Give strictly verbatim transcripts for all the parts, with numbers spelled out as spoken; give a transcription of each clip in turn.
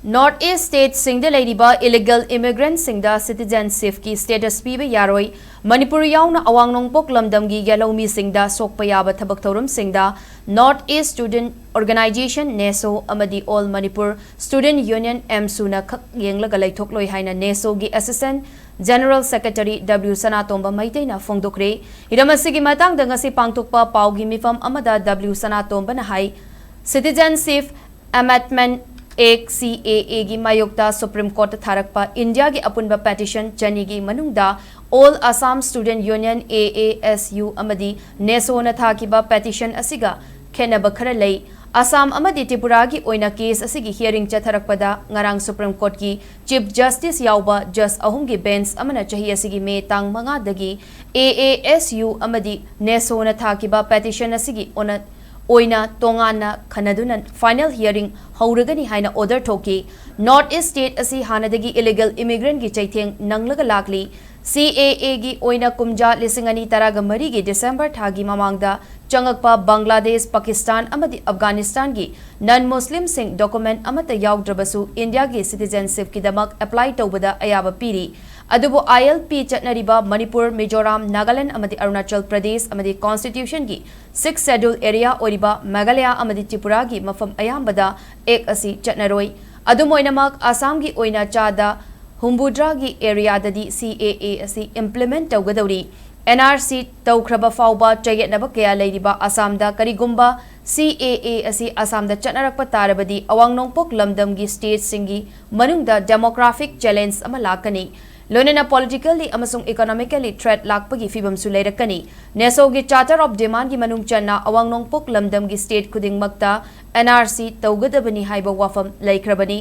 North East stateꯁꯤꯡꯗ ꯂꯩꯔꯤꯕ illegal immigrantꯁꯤꯡꯗ citizenshipꯀꯤ status ꯄꯤꯕ ꯌꯥꯔꯣꯏ꯫ ꯃꯅꯤꯄꯨꯔ ꯌꯥꯎꯅ ꯑꯋꯥꯡ ꯅꯣꯡꯄꯣꯛ ꯂꯝꯗꯝꯒꯤ ꯌꯦꯜꯍꯧꯃꯤꯁꯤꯡꯗ ꯁꯣꯛꯄ ꯌꯥꯕ ꯊꯕꯛ ꯊꯧꯔꯝꯁꯤꯡꯗ North East Student Organisation, NESO, ꯑꯃꯗꯤ All Manipur Student Union, AMSUꯅ ꯈꯛ ꯌꯦꯡꯂꯒ ꯂꯩꯊꯣꯛꯂꯣꯏ ꯍꯥꯏꯅ NESOꯒꯤ Assistant General Secretary W ꯁꯅꯥꯇꯣꯝꯕ ꯃꯩꯇꯩꯅ ꯐꯣꯡꯗꯣꯛꯈ꯭ꯔꯦ꯫ ꯍꯤꯔꯝ ꯑꯁꯤꯒꯤ ꯃꯇꯥꯡꯗ ꯉꯁꯤ ꯄꯥꯡꯊꯣꯛꯄ ꯄꯥꯎꯒꯤ ꯃꯤꯐꯝ ꯑꯃꯗ W ꯁꯅꯥꯇꯣꯝꯕꯅ ꯍꯥꯏ, Citizenship Amendment Act, CAAꯒꯤ ꯃꯥꯌꯣꯛꯇ Supreme Courtꯇ ꯊꯥꯔꯛꯄ ꯏꯟꯗꯤꯌꯥꯒꯤ ꯑꯄꯨꯟꯕ petition ꯆꯅꯤꯒꯤ ꯃꯅꯨꯡꯗ All Assam Student Union, AASU, ꯑꯃꯗꯤ NESOꯅ ꯊꯥꯈꯤꯕ petition ꯑꯁꯤꯒ ꯈꯦꯠꯅꯕ ꯈꯔ ꯂꯩ꯫ ꯑꯁꯥꯝ ꯑꯃꯗꯤ ꯇ꯭ꯔꯤꯄꯨꯔꯥꯒꯤ ꯑꯣꯏꯅ case ꯑꯁꯤꯒꯤ hearing ꯆꯠꯊꯔꯛꯄꯗ ꯉꯔꯥꯡ Supreme Courtꯀꯤ Chief Justice ꯌꯥꯎꯕ judge ꯑꯍꯨꯝꯒꯤ bench ꯑꯃꯅ ꯆꯍꯤ ꯑꯁꯤꯒꯤ ꯃꯦ ꯇꯥꯡ ꯃꯉꯥꯗꯒꯤ AASU ꯑꯃꯗꯤ NESOꯅ ꯊꯥꯈꯤꯕ petition ꯑꯁꯤꯒꯤ ꯑꯣꯟꯅ ꯑꯣꯏꯅ ꯇꯣꯉꯥꯟꯅ ꯈꯟꯅꯗꯨꯅ final hearing ꯍꯧꯔꯒꯅꯤ ꯍꯥꯏꯅ order ꯊꯣꯛꯈꯤ꯫ North East state ꯑꯁꯤ ꯍꯥꯟꯅꯗꯒꯤ illegal immigrantꯀꯤ ꯆꯩꯊꯦꯡ ꯅꯪꯂꯒ ꯂꯥꯛꯂꯤ꯫ CAAꯒꯤ ꯑꯣꯏꯅ ꯀꯨꯝꯖꯥ ꯂꯤꯁꯤꯡ ꯑꯅꯤ ꯇꯔꯥꯒ ꯃꯔꯤꯒꯤ December ꯊꯥꯒꯤ ꯃꯃꯥꯡꯗ ꯆꯪꯉꯛꯄ ꯕꯪꯒ꯭ꯂꯥꯗꯦꯁ, ꯄꯥꯀꯤꯁꯇꯥꯟ ꯑꯃꯗꯤ ꯑꯐꯒꯥꯅꯤꯁꯇꯥꯟꯒꯤ non-Muslimꯁꯤꯡ document ꯑꯃꯠꯇ ꯌꯥꯎꯗ꯭ꯔꯕꯁꯨ ꯏꯟꯗꯤꯌꯥꯒꯤ citizenshipꯀꯤꯗꯃꯛ apply ꯇꯧꯕꯗ ꯑꯌꯥꯕ ꯄꯤꯔꯤ꯫ ꯑꯗꯨꯕꯨ ILP ꯆꯠꯅꯔꯤꯕ ꯃꯅꯤꯄꯨꯔ, ꯃꯤꯖꯣꯔꯥꯝ, ꯅꯥꯒꯥꯂꯦꯟ ꯑꯃꯗꯤ ꯑꯔꯨꯅꯥꯆꯜ ꯄ꯭ꯔꯗꯦꯁ ꯑꯃꯗꯤ constitutionꯒꯤ Sixth Schedule area ꯑꯣꯏꯔꯤꯕ ꯃꯦꯘꯥꯂꯌꯥ ꯑꯃꯗꯤ ꯇ꯭ꯔꯤꯄꯨꯔꯥꯒꯤ ꯃꯐꯝ ꯑꯌꯥꯝꯕꯗ act ꯑꯁꯤ ꯆꯠꯅꯔꯣꯏ꯫ ꯑꯗꯨꯝ ꯑꯣꯏꯅꯃꯛ, ꯑꯁꯥꯝꯒꯤ ꯑꯣꯏꯅ ꯆꯥꯗ ꯍꯨꯝꯐꯨꯇꯔꯥꯒꯤ areaꯗꯗꯤ CAA ꯑꯁꯤ implement ꯇꯧꯒꯗꯧꯔꯤ꯫ NRC ꯇꯧꯈ꯭ꯔꯕ ꯐꯥꯎꯕ ꯆꯌꯦꯠꯅꯕ ꯀꯌꯥ ꯂꯩꯔꯤꯕ ꯑꯁꯥꯝꯗ ꯀꯔꯤꯒꯨꯝꯕ CAA ꯑꯁꯤ ꯑꯁꯥꯝꯗ ꯆꯠꯅꯔꯛꯄ ꯇꯥꯔꯕꯗꯤ ꯑꯋꯥꯡ ꯅꯣꯡꯄꯣꯛ ꯂꯝꯗꯝꯒꯤ stateꯁꯤꯡꯒꯤ ꯃꯅꯨꯡꯗ demographic challenge ꯑꯃ ꯂꯥꯛꯀꯅꯤ꯫ ꯂꯣꯏꯅꯅ politically ꯑꯃꯁꯨꯡ economically threat ꯂꯥꯛꯄꯒꯤ ꯐꯤꯕꯝꯁꯨ ꯂꯩꯔꯛꯀꯅꯤ꯫ NESOꯒꯤ Charter of Demandꯒꯤ ꯃꯅꯨꯡ ꯆꯟꯅ ꯑꯋꯥꯡ ꯅꯣꯡꯄꯣꯛ ꯂꯝꯗꯝꯒꯤ state ꯈꯨꯗꯤꯡꯃꯛꯇ NRC ꯇꯧꯒꯗꯕꯅꯤ ꯍꯥꯏꯕ ꯋꯥꯐꯝ ꯂꯩꯈ꯭ꯔꯕꯅꯤ꯫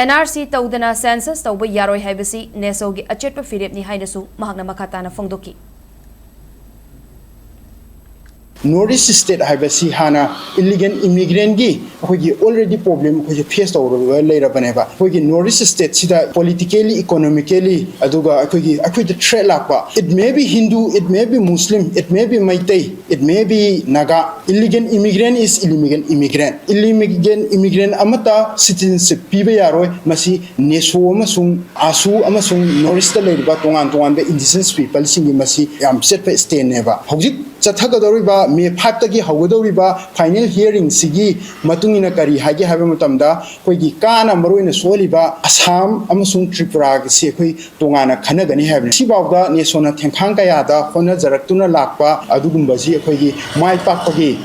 NRC ꯇꯧꯗꯅ census ꯇꯧꯕ ꯌꯥꯔꯣꯏ ꯍꯥꯏꯕꯁꯤ NESOꯒꯤ ꯑꯆꯦꯠꯄ ꯐꯤꯔꯦꯞꯅꯤ ꯍꯥꯏꯅꯁꯨ ꯃꯍꯥꯛꯅ ꯃꯈꯥ ꯇꯥꯅ ꯐꯣꯡꯗꯣꯛꯈꯤ꯫ North East state ꯍꯥꯏꯕꯁꯤ ꯍꯥꯟꯅ illegal immigrantꯀꯤ ꯑꯩꯈꯣꯏꯒꯤ already problem ꯑꯩꯈꯣꯏꯁꯦ face ꯇꯧꯔꯒ ꯂꯩꯔꯕꯅꯦꯕ꯫ ꯑꯩꯈꯣꯏꯒꯤ North East stateꯁꯤꯗ politically, economically, ꯑꯗꯨꯒ ꯑꯩꯈꯣꯏꯒꯤ, ꯑꯩꯈꯣꯏꯗ threat ꯂꯥꯛꯄ, it may be Hindu, it may be Muslim, it may be Meitei, it may be Naga, illegal immigrant is illegal immigrant. Illegal immigrant ꯑꯃꯠꯇ citizenship ꯄꯤꯕ ꯌꯥꯔꯣꯏ꯫ ꯃꯁꯤ NESO ꯑꯃꯁꯨꯡ AASU ꯑꯃꯁꯨꯡ North Eastꯇ ꯂꯩꯔꯤꯕ ꯇꯣꯉꯥꯟ ꯇꯣꯉꯥꯟꯕ indigenous peopleꯁꯤꯡꯒꯤ ꯃꯁꯤ ꯌꯥꯝ ꯆꯠꯄ standꯅꯦꯕ꯫ ꯍꯧꯖꯤꯛ ꯆꯠꯊꯒꯗꯧꯔꯤꯕ May fiveꯇꯒꯤ ꯍꯧꯒꯗꯧꯔꯤꯕ final hearingꯁꯤꯒꯤ ꯃꯇꯨꯡ ꯏꯟꯅ ꯀꯔꯤ ꯍꯥꯏꯒꯦ ꯍꯥꯏꯕ ꯃꯇꯝꯗ, ꯑꯩꯈꯣꯏꯒꯤ ꯀꯥꯅ ꯃꯔꯨꯑꯣꯏꯅ ꯁꯣꯛꯍꯜꯂꯤꯕ ꯑꯁꯥꯝ ꯑꯃꯁꯨꯡ ꯇ꯭ꯔꯤꯄꯨꯔꯥꯒꯤꯁꯤ ꯑꯩꯈꯣꯏ ꯇꯣꯉꯥꯟꯅ ꯈꯟꯅꯒꯅꯤ ꯍꯥꯏꯕꯅꯤ꯫ ꯁꯤꯐꯥꯎꯗ NESOꯅ ꯊꯦꯡꯈꯥꯡ ꯀꯌꯥꯗ ꯍꯣꯠꯅꯖꯔꯛꯇꯨꯅ ꯂꯥꯛꯄ ꯑꯗꯨꯒꯨꯝꯕꯁꯤ ꯑꯩꯈꯣꯏꯒꯤ ꯃꯥꯏ ꯄꯥꯛꯄꯒꯤ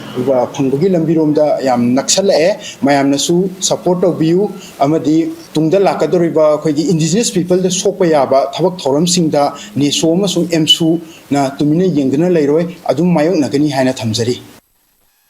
ꯐꯪꯕꯒꯤ ꯂꯝꯕꯤꯔꯣꯝꯗ ꯌꯥꯝ ꯅꯛꯁꯜꯂꯛꯑꯦ꯫ ꯃꯌꯥꯝꯅꯁꯨ support ꯇꯧꯕꯤꯌꯨ, ꯑꯃꯗꯤ ꯇꯨꯡꯗ ꯂꯥꯛꯀꯗꯧꯔꯤꯕ ꯑꯩꯈꯣꯏꯒꯤ indigenous peopleꯗ ꯁꯣꯛꯄ ꯌꯥꯕ ꯊꯕꯛ ꯊꯧꯔꯝꯁꯤꯡꯗ NESO ꯑꯃꯁꯨꯡ AMSUꯅ ꯇꯨꯃꯤꯟꯅ ꯌꯦꯡꯗꯨꯅ ꯂꯩꯔꯣꯏ, ꯑꯗꯨꯝ ꯃꯥꯌꯣꯛꯅꯒꯅꯤ ꯍꯥꯏꯅ ꯊꯝꯖꯔꯤ꯫